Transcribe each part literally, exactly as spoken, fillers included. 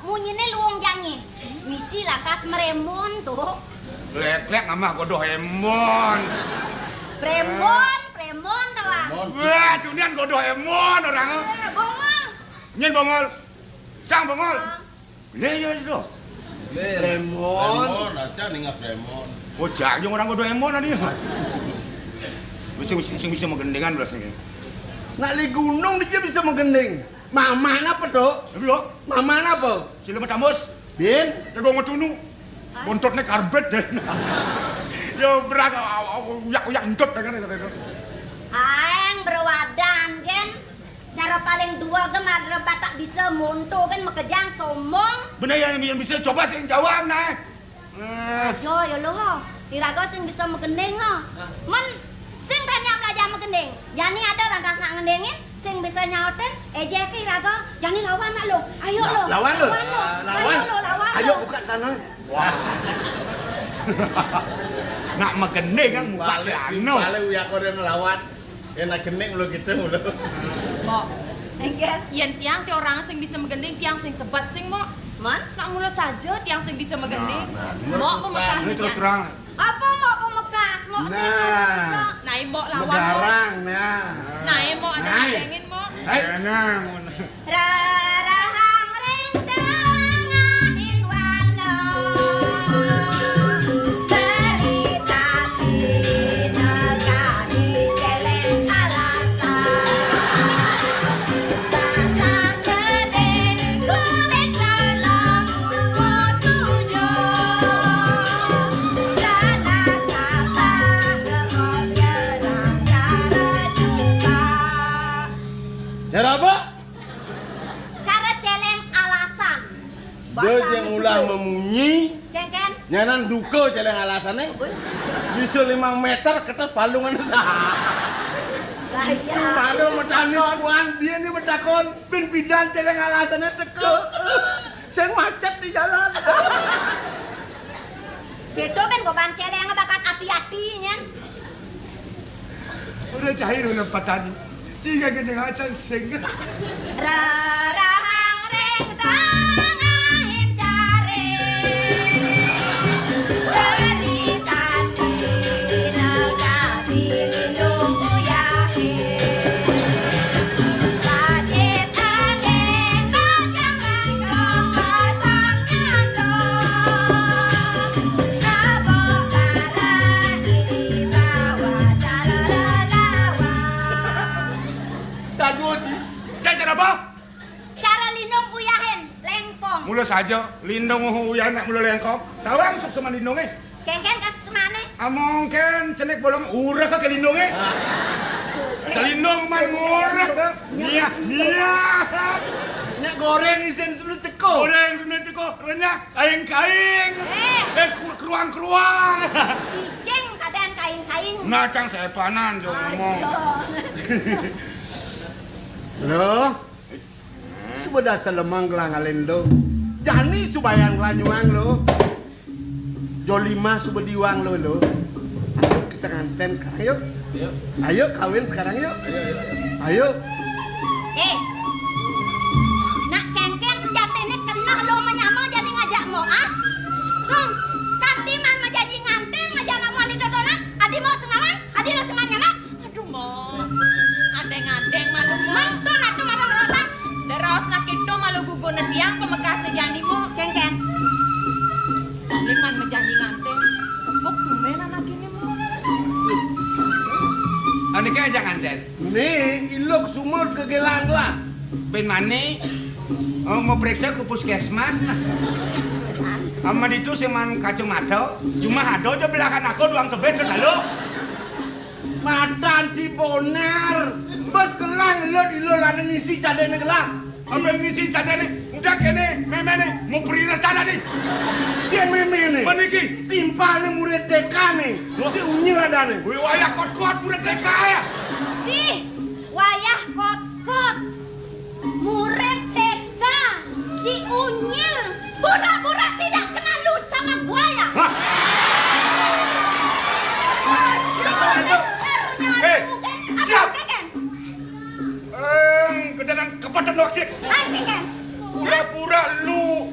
Munyine luung jani. Misi lantas mremon to. Lek-lek ngamah godoh emon. Premon, premon to, Bang. Premon. Wah, tunian godoh emon orang. Eh, bongol. Nyen bongol. Cang bongol. Bang. Le, ya, itu. Le, premon. Premon, aja ninga premon. Oh, jang, orang godoh emon tadi. Sing, sing, sing bisa magendingan belas ini. Nak li gunung dia bisa magending. Mama napa, Tuk? Iya. Mama napa? Sila matamus. Bin? Jago matunu. Bontotne karbet deh. Ya berat, uyak-uyak entut dengan itu. Aeng berwadan, gen. Cara paling dua gemar rebat tak bisa monto, gen, makejang sombong. Bener ya, yang bisa coba sing jawab, nah. Eh. Aja ya lo. Iraga sing bisa magending, ha. Men sing tanya belajar magending. Jani ada lantas nak ngendingin, sing bisa nyautin, ejeke iraga, jani lawan nak lo. Ayo lo. Lawan lo. Lawan. Ayo lo, lawan lo. Ayo buka tanah. Wah. Nak magending kan muka. Balik, balik uyak orang lawan. Enak gending lo gitu lo. Mbok. Enggak. Yen tiang ti orang sing bisa magending, tiang sing sebat sing, Mbok. Man? Nak mula saja tiang sing bisa magending. Nah, nah, Mbok terus terang. Ini terus terang. Apa Mbok pemekas? Mbok sing bisa. Nah, Mbok lawan, Mbok. Megarang, nah. Nah, Mbok ada. Nah. Gendingin, Mbok. Hai. Nah, ngono. Rarahang ring tengahing wana, bali tandina kami celeng alasan. Basang gede kulit kala kuwo tujuh, ranas tapak lemot jerang cara jubah. Cara apa? Cara celeng alasan. Dia yang ulah memunyi. Kengken. Nyanan duka celeng alasane. Bisa limang meter kertas palungan sah. Lah iya. Baru metani kuan, dia ni metakon, pin pidan celeng alasane teka. Sing macet di jalan. Beto kan goban celeng bakat ati-ati nyen. Udah cair ulah patani. Tiga gini acan sing. Rarahang ring tengahing caring, bali tandina kami lindung uyahe. Pacet angin pasang langkong pasang nyandong, ngabok barang. Dadua, Ci. Cak, cara apa? Cara lindung uyahin, lengkong. Mula saja, lindung uyahin nak mula lengkong. Tawang suk sama lindunge. Kengken kasus mane? Among ken cenik bolong urek ke lindunge. Selindung man ngurek. Niat, niat. Nyak goreng isin sulu ceko. Goreng sulu ceko, renyah. Kaing-kaing. Eh. Eh, kru-, keruang-keruang. Cicing keadaan kaing-kaing. Nah, cang sepanan jo ngomong. Ajo. Lo, suba dasar lemang gelang alendo. Jani subayang gelanyuang lo. Jolima suba diwang lo, lo. Ayo kita nganten sekarang yuk. Ayo. Ayo kawin sekarang yuk. Ayo, ayo, ayo. Ayo. Eh, nak kengken sejatine keneh lo menyama jani ngajak mo, ah? Hong, kanti man majanji nganten ngajak lamuan di totonan, adi mo senawang, adi lo seman nyaman. Aduh, Mo. Andeng-andeng malu, Mo. Mantun atuh malu ngerosak. Deraos nak itu malu guguna tiang pamekasne jani, Mo. Kengken. Saling man majanji nganten. Tepuk tumben anak ini, Mo. Anike aja nganten. Nih, iluk sumur ke gelang lah. Ben mane? Oh, mau periksa ke puskesmas nah. Ama ditu sing man kacamata, cuma ada aja belahan aku doang tebet terus halo. Matan si bonar. Bes gelang ilun-ilun lana ngisi cadene gelang. Apa ngisi cadene? Udah kene, memene, mau perina tanah nih. Cien memene. Meniki. Timpalne murid T K ne. Loh. Si Unyil adane. Wih, wayah kot-kot murid T K ya. Ih, wayah kot-kot. Murid T K, si Unyil, pura-pura tidak kenal lu sama gua ya? Hah? Aduh, aduh. Barunya eh, aduh, kan? Siap. Apa, Ken? Eh, kedatangan kepatan wakil. Hai, Ken. Pura-pura lu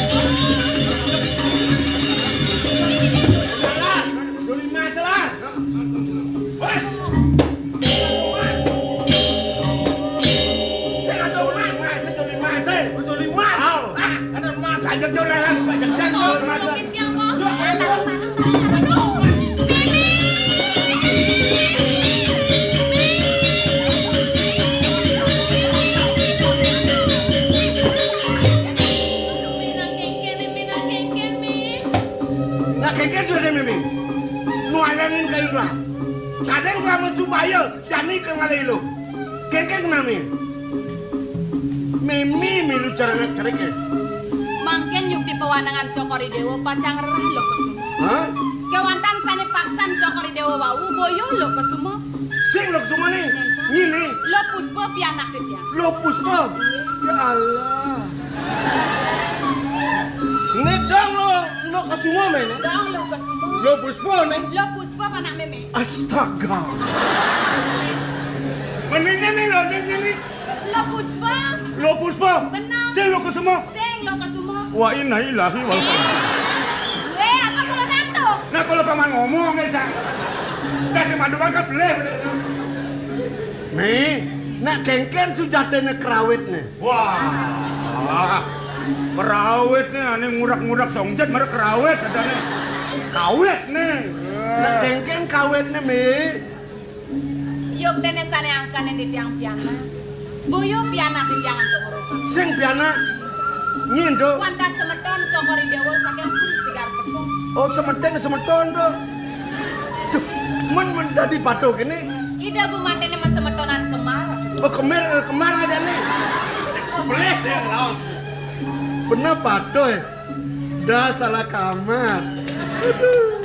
Dolimas lah. Wes. Sing ada ulah, sing dolimas, sing. Dolimas. Ayo. Ah, ada mas. Lanjut, yo, lah, lah. Lanjut, yo, dolimas. Mungkin dia mau. Yo, ayo. Nak kéngkén sudah, Mimi. Nu alangin kayun lah. Kadén kelamun supaya jani ka ngalih ilu. Kéngkén, Mimi. Mimi milu cara nak cerik, ya. Mangkin yukti pawanangan Cokor I Déwa pacang rereh Lokasuma. Hah? Kéwanten sané paksan Cokor I Déwa wau boya Lokasuma. Sing Lokasuma né? Ngéné. Lo Puspa pianak titiang. Lo Puspa? Ya Allah. Né dong lo, Lokasuma, men. Dong Lokasuma. Lo Puspa, né? Lo Puspa, anak mémé. Astaga. Mendingnya nih lo, mendingnya nih. Lo Puspa. Lo Puspa. Benar. Sing Lokasuma. Sing Lokasuma. Wa inna ilahi wal. Wéh, apa kalau nanto? Nah, kalau paman ngomong, ya, Cak. Kasih manduan kan boleh. Nih, nak kéngkén sujatiné krawit nih. Wah. Krawit nih, ané ngurak-ngurak songjat, mara krawit, adané. Kawit nih. Nak kéngkén kawit nih, Mi. Yuktiné sané angkané titiang pianak. Boya pianak titiang antuk ngrupa. Sing pianak? Nyén, Duk? Wantah semeton Cokor I Déwa saking Puri Sigar Petung. Oh, semeton, semeton, Duk. Duh, men, men dadi patuh kéné. Ida gumantiné masemetonan kembar. Oh, kemir, eh, kembar aja nih. Boleh, sing raos. Bener patuh, eh. Dah salah kamar.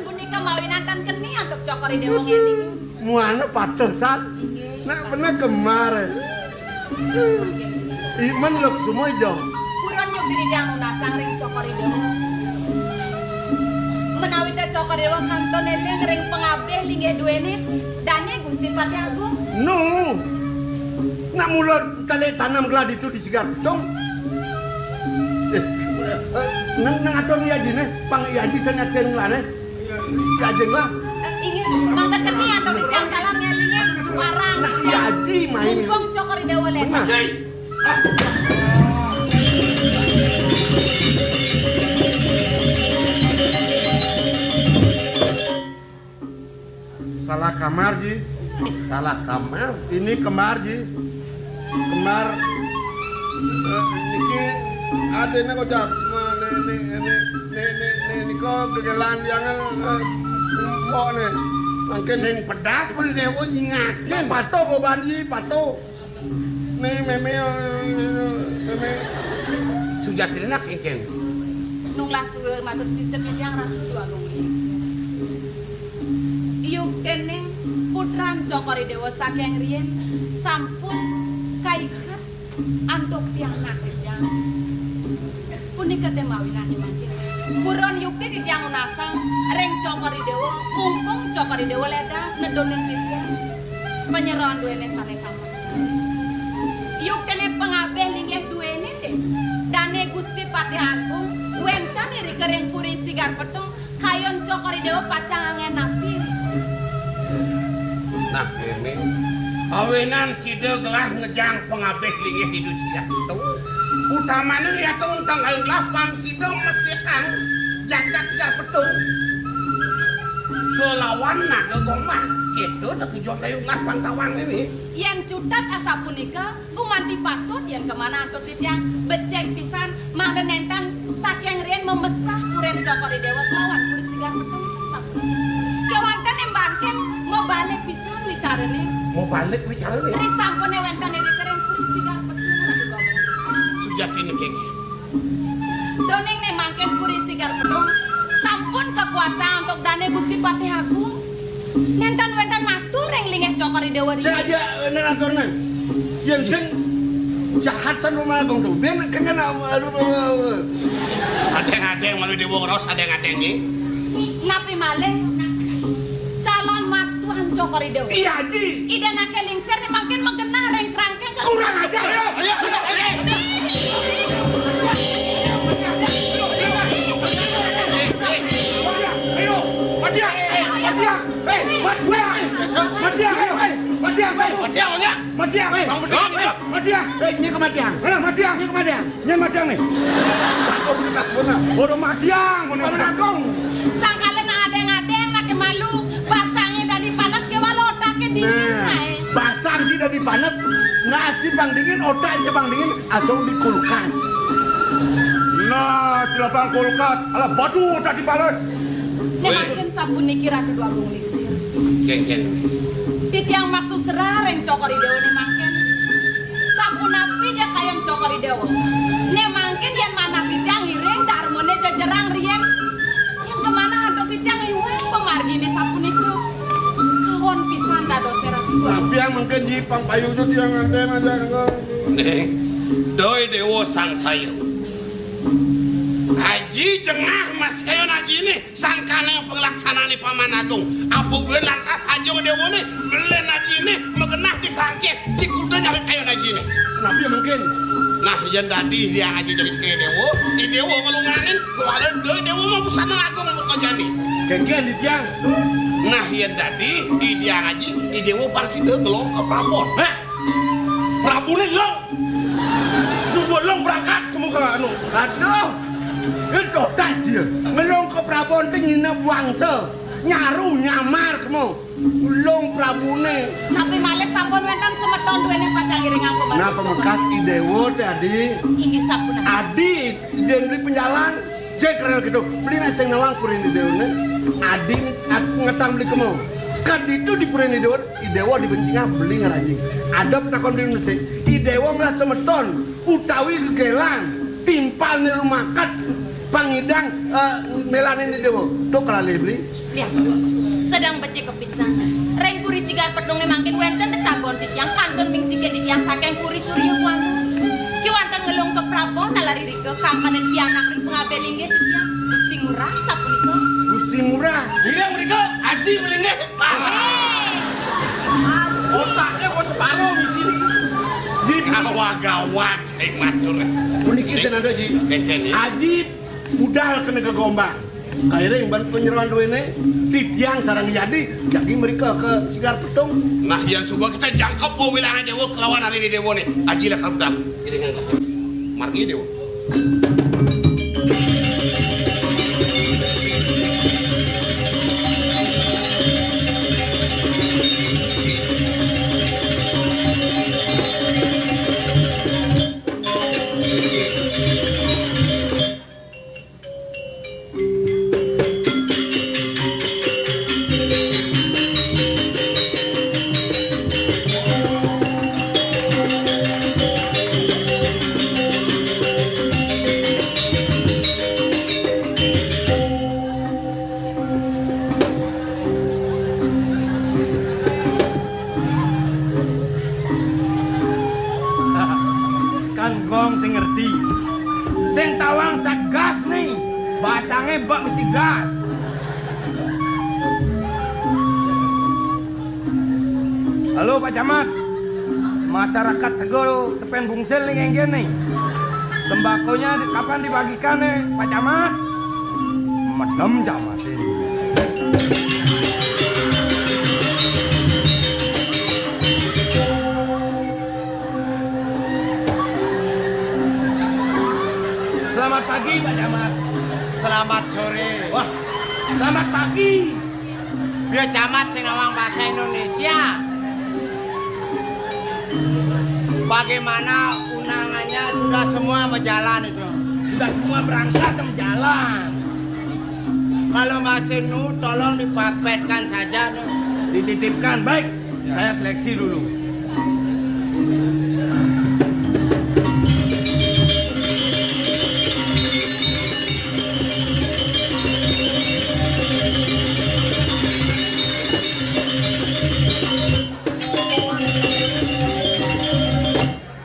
Punika mawinan tan keni antuk Cokor I Déwa ngéling. Muana patuh, San. Inggih. Nak bener kembar, eh. Iman Lokasuma, Jong. Purun nyuk diri tiang nunasang ring Cokor I Déwa. Menawi té Cokor I Déwa kantun éling ring pangabih linggih duéné, dané Gusti Patih Agung. Nu. Nak mula talé tanam gladi tu di Sigar Petung. Eh, eh, nang, nang atur ni aji né, pang i aji sangat sen nglane. Iya, jeng lah. Eh, inggih, mangda keni antuk titiang taler ngélingang warang. Nah, iya, Aji, main. Mumpung Cokor I Déwa lénan. Nah. Salah kamar, Ji. Salah kamar. Ini kembar, Ji. Kembar. Eh, niki adéné kocap. Nah, né, né, né, né, né, né, nika gegelan yang, eh, mbok né. Mangkin sing pedas pun dewa nyingakin. Patuh kok, Banji, patuh. Né, mémé, mémé. Sujatiné nak kéngkén. Nungkah suwur matur sisip titiang Ratu Déwa Agung. Yuktiné putran Cokor I Déwa saking riyin sampun kaiket antuk pianak titiang. Punika té mawinan mangkin. Purun yukti titiang nunasang ring Cokor I Déwa, mumpung Cokor I Déwa lédang nedunin titiang. Panyeroan duéné sané tampak. Yuktiné pangabih linggih duéné té. Dané Gusti Patih Agung wénten irika ring Puri Sigar Petung, kayun Cokor I Déwa pacang anggén napi. Nah, kéné. Awinan sida gelah ngejang pangabih linggih Ida Sigar Petung. Utamané yata untang kayun gelah pang sida mesikan jagat Sigar Petung. Kelawan Naga Gombang. Kéto da tujuan kayun gelah pang tawang né. Yén cutet asapunika, gumanti patut yén kamanah antuk titiang becik pisan mangda nénten saking riin mamesah Puri Cokor I Déwa kelawan Puri Sigar Petung sapunika. Kéwanten né mangkin mabalik pisan wicarané. Mabalik wicarané? Risampuné wénten irika ring Puri Sigar Petung, Ratu Déwa Agung. Sujatiné kéngkén. Duaning né mangkin Puri Sigar Petung sampun kakuasaan antuk dané Gusti Patih Agung. Nénten wénten matur ring linggih Cokor I Déwa. Sing aja, eh, nénten aturné. Yén sing jahat san Ratu Agung to. Bén kéngkén, aduh, aduh, aduh. Adéng-adéng malu Déwa ngraos adéng-adéng né. Napi malih? Calon matuan Cokor I Déwa. Iya, Ji. Ida anaké lingsir né mangkin magenah ring krangkeng. Kurang ajar. Ayo, ayo, ayo, ayo. Ayo, Matiang, Matiang, eh, Matiang, eh, Matiang, ayo, eh, Matiang, ayo. Matiang, ayo. Matiang, eh, Bang Bedil, eh, Matiang. Eh, nyén ka Matiang. Eh, Matiang. Nyén ka Matiang. Nyén Matiang né. Campur kita, purna. Bodo Matiang, purna. Purna Agung. Sangkala adéng-adéng, anaké malu. Basangé dadi panas, kéwala otaké dingin, nah, aé. Basang sing dadi panas, nah, sing pang dingin, otak sing pang dingin, asung di kulkas. Nah, celapang kulkas, alah batu otak di panas. Né mangkin sapuniki Ratu Déwa Agung Lingsir. Kéngkén. Titiang maksud serah ring Cokor I Déwa né mangkin. Sapunapi ja kayun Cokor I Déwa. Né mangkin yén manah titiang ngiring darmané jejerang riin. Yén kamanah antuk titiang iwang pamarginé sapunika. Kawon pisan dadosé Ratu. Napi yang mangkin Ji pang payu jo tiang ngantén aja. Ning, Déwa sangsaya. Aji jengah masih kayun ajiné. Sangkaning panglaksanané Paman Agung. Apa buin lantas aja déwané, beli ajiné, magenah di krangkeng, di kuda nyawit kayun ajiné. Napi mungkin? Nah, yén dadi Hyang Aji nyawit kayun déwa, i déwa nglunganin, kuala da déwa mah busana agung muka jani. Kéngkén di tiang. Nah, yén dadi, i Hyang Aji, i déwa pasti da ngelong ka prabon. Hah? Prabuné long. Suba long berangkat kemu ka anu. Aduh. Itu tak jil. Ngelong ka prabon té nginep wangsa. Nyaru nyamar kemu. Long prabuné. Napi malih sampun wénten semeton duéné pacang ngiringang pembantu. Nah, pamekas i déwa té adi. Inggih sampun. Adi, yén beli penjalan. Cek karena gitu, beli nak sing nawang puri ni déwa né. Adi at-, ngetang beli kemu. Kad itu di puri ni déwa, i déwa dibencingah beli ngarajing. Ada petakon beli mesti. I déwa ngelah semeton, utawi gegelan, timpal ni rumakat, pangidang, eh, melanin i déwa. Tuh kalalih beli. Lihat, sedang becik kepisang. Ring puri Sigar Pedung né mangkin wénten tetagon titiang kantun mingsikin titiang saking puri Surya Buana. Kéwanten ngelung ka prabon taler irika kangkanin pianak ring pangabih linggih titiang. Gusti Ngurah sapunika. Gusti Ngurah. Iya, mrika, Aji melinggih. Ah. Héi. Aji. Otaknya mau separuh di sini. Ji, gawat, gawat, saya matur. Puniki senada, Ji. Kéngkén, Ji. Aji budal kena gegomba. Kairing ban panyeroan duéné, titiang sareng Yadi, jagi mrika ka Sigar Petung. Nah, yén suba kita jangkep wilangan déwa kelawan ari déwa né. Aji lah karudah. Iringan lah. Margi déwa. Gong sing ngerti. Sing tawang satgas nih. Basangé bak misi gas. Halo, Pak Camat. Masyarakat Tego Tepen Bungsil nih, kénkén nih. Sembakonya di-, kapan dibagikan nih, Pak Camat? Medem Camat ini. Selamat pagi, Pak Camat. Selamat sore. Wah, selamat pagi. Biar Camat sing nawang bahasa Indonesia. Bagaimana undangannya, sudah semua berjalan itu? Sudah semua berangkat dan berjalan. Kalau masih nu, tolong dipapetkan saja, nu. Dititipkan, baik. Ya. Saya seleksi dulu.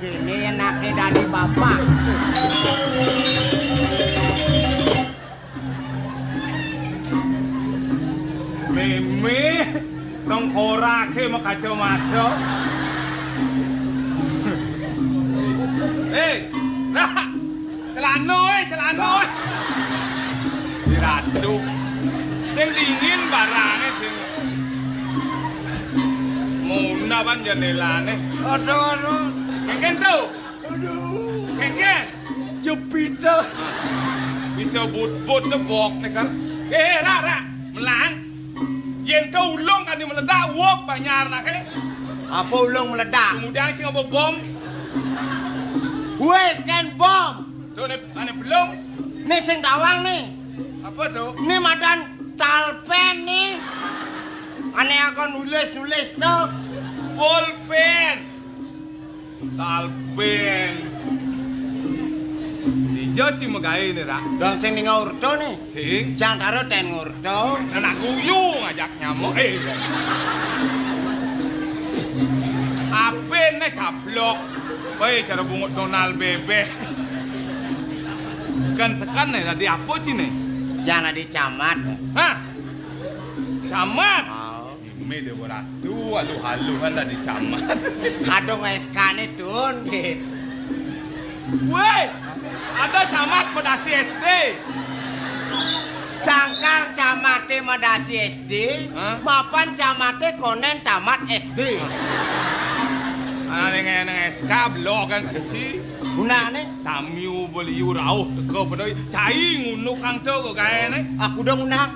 Kéné anaké dadi bapak. Mémé, tengkoraké makacamata. Héi, Ra, celana, éh, celana, éh. Di Ratu. Sing dingin barangé sing. Muna ban jendélané. Aduh, aduh. Kénkén to. Aduh. Kénkén. Jepité. Bisa but-but tebok né kan. Éh, Ra, Ra. Melang. Yén to ulung kadi meledak, wuk banjar naké. Apa ulung meledak? Kemudian sing apa bom? Wéh, kén bom. To né, ané belum? Né sing tawang né. Apa to? Né madan talpén né. Ané akan nulis-nulis to. Pulpén. Talpén. Dija ci magaé né, Ra? Dong sing ning orta né. Sing. Jang taro ten ngorta. Anak guyu ngajak nyamuk. Éh. Apén né cablok. Wéh, cara bungut Donald bébék. Sekan-sekan né, dadi apa ci né? Jang dadi camat. Hah? Camat? Oh. Mé Déwa Ratu, aluh-aluhan dadi camat. Kadung S K-né, Dun. Wéh, ada camat madasi S D. Sangkal camaté madasi S D, hah? Mapan camaté konén tamat S D. Ané ngeneng S K, belok kan keci. Gunané? Tamiu beliu rauh teka pada cai ngunduk kang to gaéné. Aku dong undang.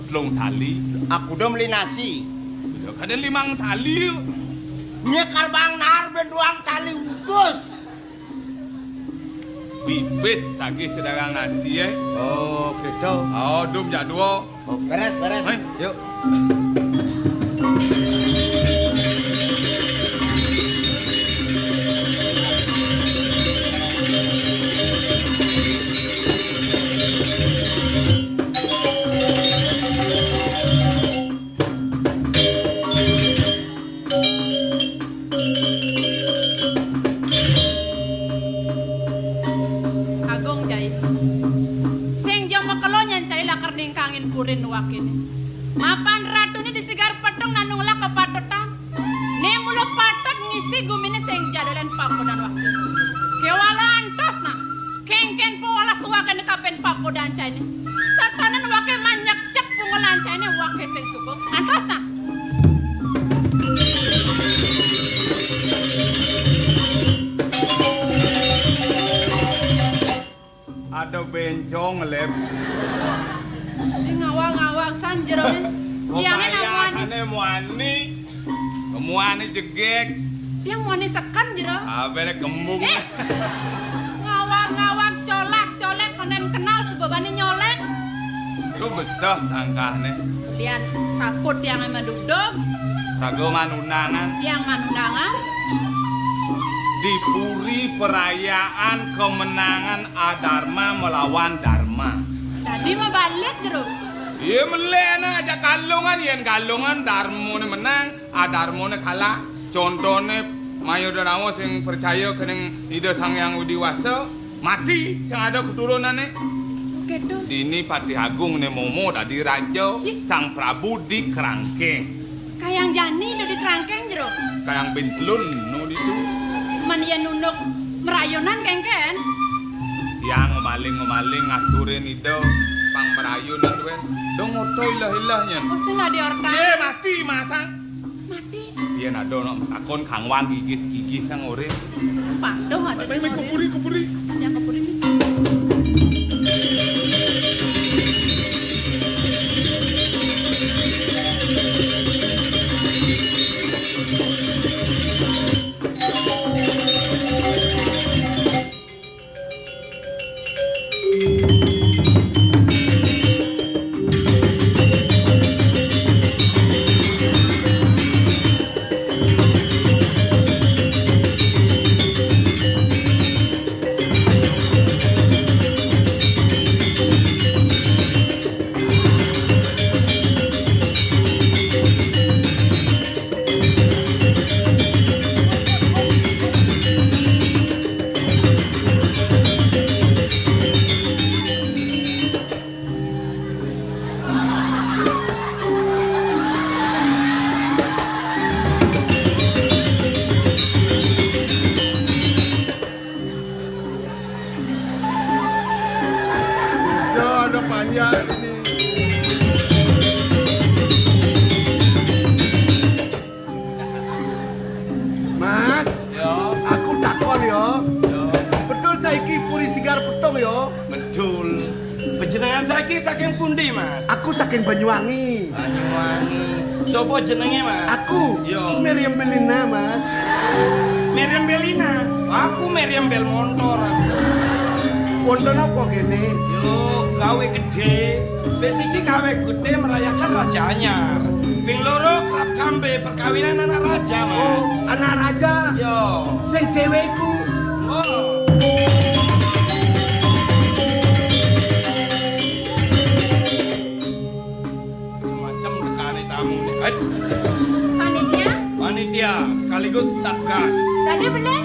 Telung tali. Aku dong beli nasi. Udah kadén limang tali. Nyekal bang nahar ben duang tali ungkus. Pipis tagih sedarang nasi, éh. Oh, gitu. Oh, dum jak dua. Oh, beres, beres. Héi. Yuk. Agung cai. Sing ja makelo nyan cai lakar ningkangin purin wakiné. Mapan ratuné di sigar petung nanung la kapatetan. Né mula patut ngisi guminé sing ja dolanan pakudan wakiné. Kéwala antos nah. Kénkén pawelas wakéné kapin pakudan cainé. Satanan waké manyekcek pungulan cainé waké sing suka. Antos nah. Ada bencong ngelep. Ini ngawang-ngawang san jeroné. Tiangé nang muani. Kayakné muani. Muani jegég. Tiang muani sekan jero. Abéné kembung. Éh. Ngawang-ngawang colak-colek konden kenal subabané nyolek. Tuh beseh tangkahné. Lian saput tiangé maduduk. Raga manundangan. Tiang manundangan. Di puri perayaan kemenangan Adarma melawan Darma. Dadi mabalik jero. Iya melek anak ajak Galungan, yén Galungan Darmané menang, Adarmané kalah. Contoné Mayuda Nawa sing percaya kening Ida Sang Hyang Widi Wasa, mati sing ada keturunané. Kéto. Dini Patih Agung né momo dadi raja, Ih. Sang Prabu di Krangkeng. Kayang jani nu di Krangkeng jero. Kayang bintlun nu ditu. Men yén unduk merayunan kéngkén. Tiang ngemaling-ngemaling ngaturin Ida pang merayun tuén. Dong oto ilah-ilah nyén. Oh, sing adi orta. Yé, mati masang. Mati. Yén ada nak takon kangwang gigis-gigis sang urip. Paduh ada. Main, main kupuri, kupuri. Yang kupuri. Kerja ada panjang ini. Mas, ya. Aku takon ya. Ya. Betul saiki Puri Sigar Petung ya? Betul. Panjenengan saiki saking pundi, Mas? Aku saking Banyuwangi. Banyuwangi. Sapa jenenge, Mas? Aku. Ya. Meriam Belina, Mas. Meriam Belina. Aku Meriam Bel Montor. Wonten apa kene? Yo, gawe gede. Wis siji gawe gede merayakan raja anyar. Ping loro kerap kambe perkawinan anak raja, Mas. Oh, anak raja. Yo. Sing cewek iku. Oh. Macam-macam tekane tamu nih. Hai. Panitia? Panitia sekaligus satgas. Tadi beling?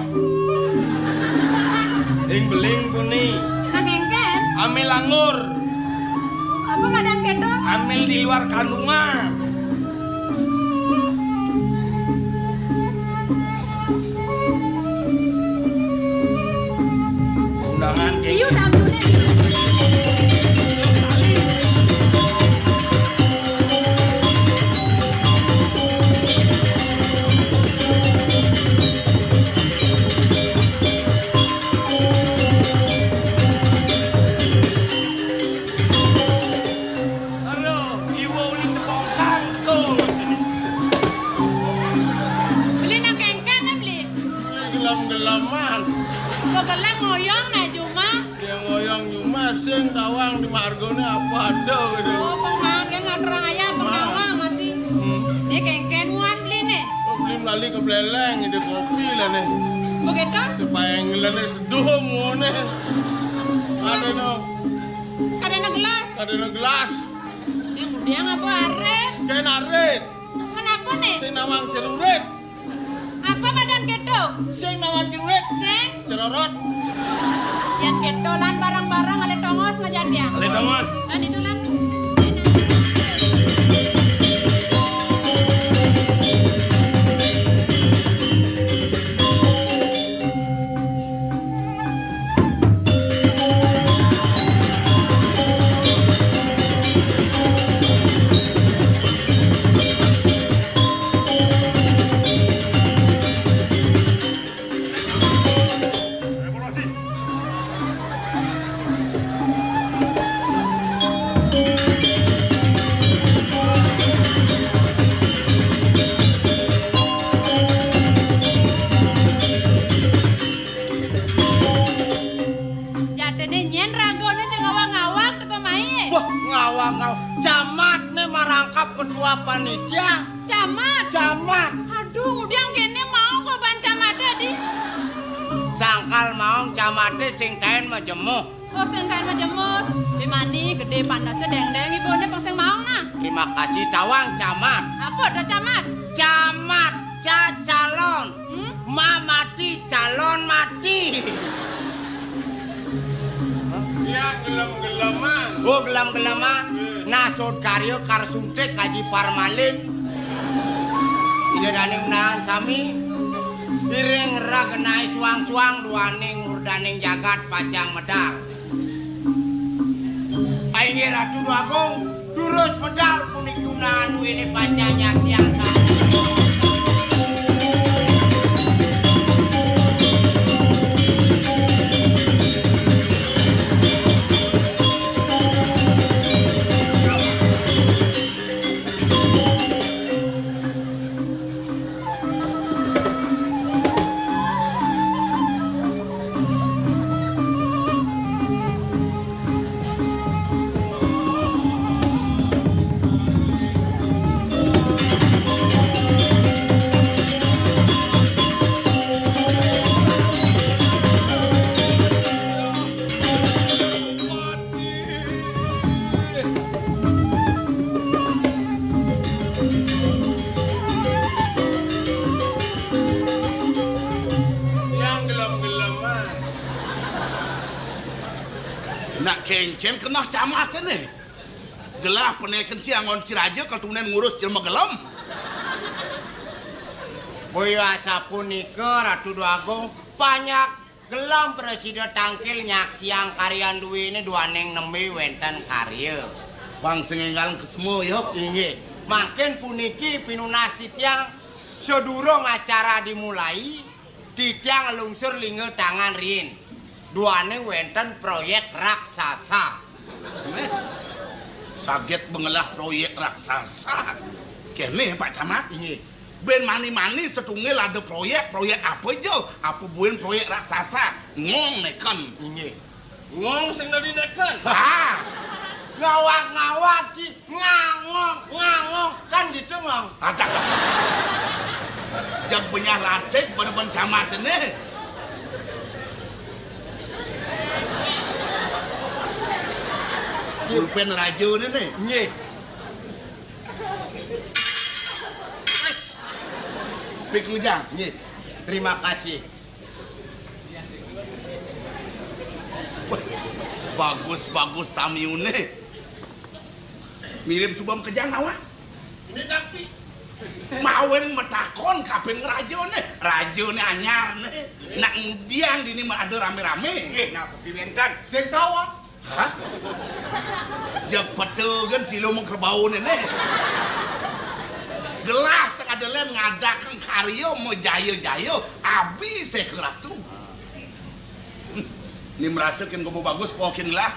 Sing beling puni. Nang engken? Amil anggur. Apa madan keto? Amil di luar kandungan. Undangan. Iya, tamuné. Halo, iwo ulin tepongkang, teko sini. Beli nang kengkeng, eh, beli. Beli gelem-geleman. Kok gelem ngoyong, nah, cuma. Yang ngoyong cuma sing tawang di margone apa ada gitu. Oh, pengangge ngaterang ayam, pengawang masih. Hmm. Ini kengkeng muat beli nih. Oh, beli melali ke beleleng, ide kopi lah nih. Begitu? Supaya ngelene seduh ngone. Ada no. Kadana gelas. Kadana gelas. Yang udah ngapa arit? Kain arit. Kenapa nih? Sing nawang cerurit. Apa badan keto? Sing nawang cerurit. Sing? Cerorot. Yang keto lan barang-barang ale tongos ngajar dia. Ale tongos. Dan itu lan. Jatine nyen ragane cek ngawang-ngawang teko mae. Wah, ngawang-ngawang. Camatne marangkap ketua panitia. Camat? Camat. Aduh, udiang kene mau kok ban camate, di. Sangkal mau camate sing taen majemuh. Oh, sing taen majemuh. Bimani gede panase deng-deng ibune pang sing mau nah. Terima kasih tawang camat. Apa ada camat? Camat, ca-, calon. Hmm? Ma- Gelem-geleman. Oh, gelem-geleman. Nah, sod karya kar suntik Aji Parmalin. Ida dané menahan sami. Piring reg naé suang-suang duaning murdaning jagat pacang medal. Inggih Ratu Déwa Agung, durus medal puniki undangan duéné pacang nyaksiang sami. Yang gelem-geleman. Nak kénkén keneh camaté né. Gelah penéken ci anggon ci raja katunen ngurus jelema gelem. Boya asapunika, Ratu Déwa Agung, panjak gelem prasida tangkil nyaksiang karyan duéné duaning nembé wénten karya. Pang sing énggal kesema, ya. Inggih. Mangkin puniki pinunas titiang sadurung acara dimulai, titiang lungsur lingga tangan riin. Duaning wénten proyék raksasa. Méh, saget bengelah proyék raksasa. Kéné, Pak Camat. Inggih. Bén mani-mani satunggal ada proyék, proyék apa ja? Apa buin proyék raksasa? Ngong neken. Inggih. Ngong sing dadi neken. Ha! Ngawak-ngawak, ci. Ngangong, ngangong. Kan gitu, Ngong. Acak. Jag benyah latik pada pencamaté né. Pulpén raja né, né. Nggih. Pikujang. Nggih. Terima kasih. Wah, bagus, bagus tamiuné. Mirip suba makejang nawang. Ini tapi. Mawin matakon kaping rajané. Rajané anyar né. Nak ngudiang dini mah ada ramé-ramé. Nggih, napa piwénten? Sing tau, ah. Hah? Jeg peta gén sila mengkerbauné né. Gelah sing ada lén ngadakang karya majaya-jaya, abi séka ratu. Ni merasa kén gobo bagus, pokin gelah.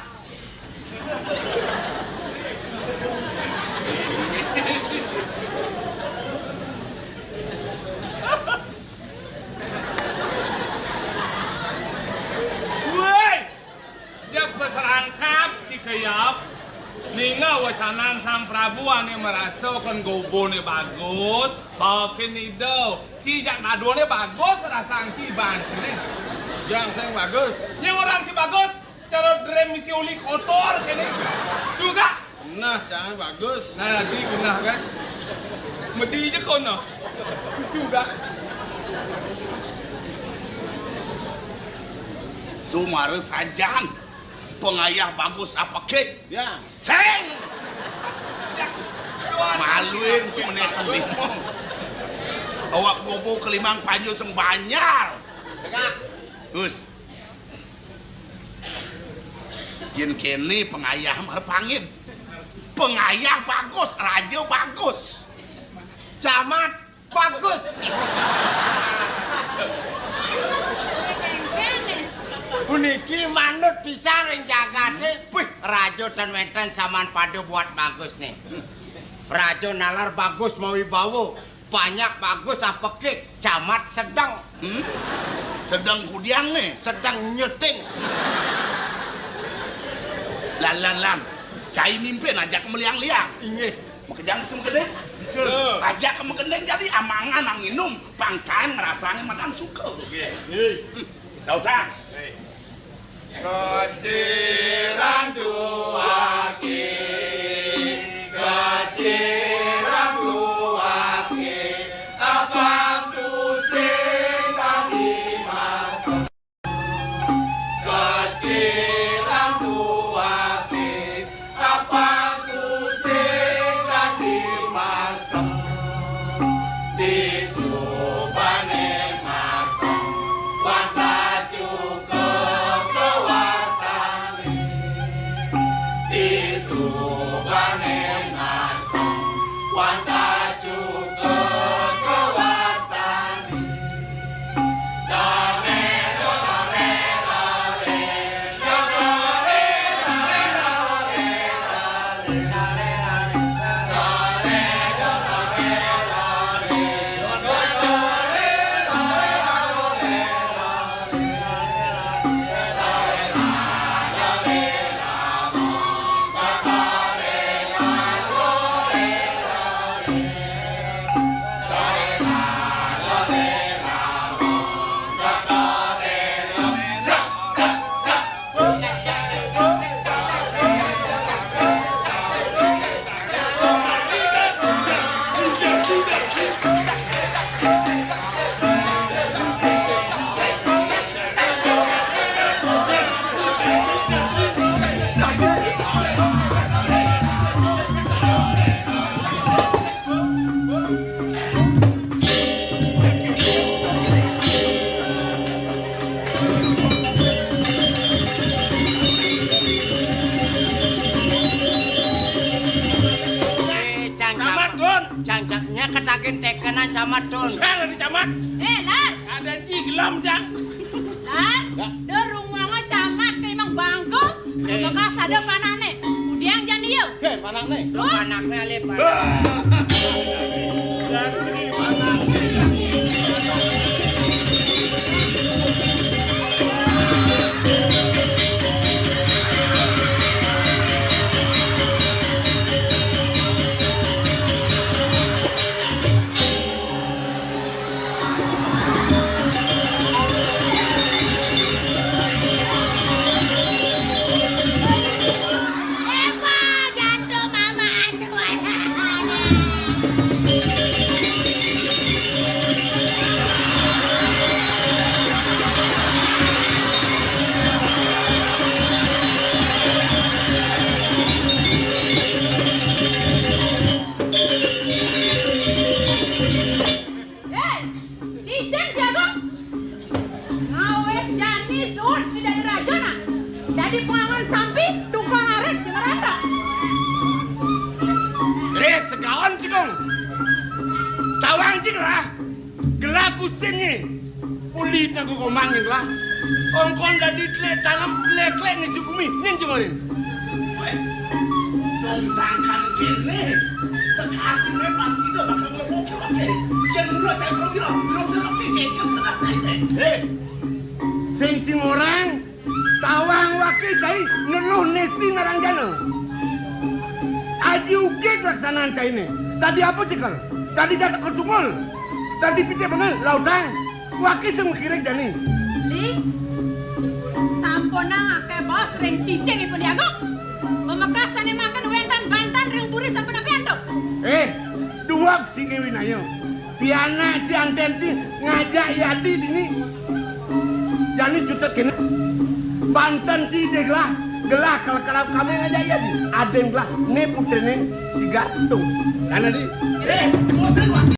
Woi! Jep paserangkap, Cikeyap. Ninga wacanan Sang Prabu ané marasa kén goboné bagus, baokin ida. Ci jak nadoné bagus, rasang ci iban ciné. Jang sing bagus. Nyén orang ci bagus, cara drem misi uli kotor kéné. Juga. Nah, jangan bagus. Nah, di genah kan. Mesti aja kono. Juga. Tuh mara sajan. Pengayah bagus apa ké? Ya. Sing! Maluin ci menékan limong. Awak gobo kelimang panjul sing banjar. Gus. Yén kéné pengayah mara pangid. Pengayah bagus, raja bagus. Camat bagus. Puniki manut pisan ring jagaté. Wih, raja tan wénten saman pada buat bagus né. Raja nalar bagus mawibawa, panjak bagus apekik, camat sedeng. Hmm? Sedeng kudiang né? Sedeng nyeting. Lan, lan, lan. Cai mimpin ajak meliang-liang. Inggih. Makejang bisa magending? Bisa. Ajak ka magending jadi amangan nang nginum, pang taén ngrasang madan suka. Nggih. Hmm. Tau, Cang? Nggih. Kaciran duaké, kaciran duaké, abang tusing tadi masak. Kaciran duaké. Camat, Don. Saya di camat. Eh, Lar. Ada ci gelem, Jang. Lar, ya. Dur rumah camat kayak emang bangku. Eh. Bekas ada panane. Udiang jani yo. Oke, panakne. Duh, panakne ale, Pak. Ah. Jani panakne. Hei, cicing jago. Ngawet jani suud si Dani Raja nah. Dadi pengangon sampi, tukang arit, cuma ratas. Eh, segaon, Cikung. Tawang, Cik, lah. Gelah gustinye. Puli nanggo komang, Cik, lah. Ongkon dadi tlek tanem, tlek-tlek ngisi gumi, nyen, Cik, ngorin. Weh, dong sangkan kene, tekatine Pak Fido bakal ngeboke wake. Yen mula cai progi, lo serep si geger kena caine. Eh, sing cing orang, tawang wake cai neluh nesti naranjana. Aji ugig laksanaan caine. Tadi apa cekel? Tadi jatuh ke tungul. Tadi pite bener, lautang. Wake sing mikirin jani. Li, sampunang akeh baos ring cicing ipun Diagung. Pamekasane mangkin wenten banten ring puri sampun apian to. Eh, duweg sing winaya. Pianak ci anten ci ngajak yadi dini. Jani cutet kene. Banten ci de gelah, gelah kal-, kalau kami ngajak yadi. Adeng gelah, ne putrene si Gatung. Karena di, eh, bosen wake.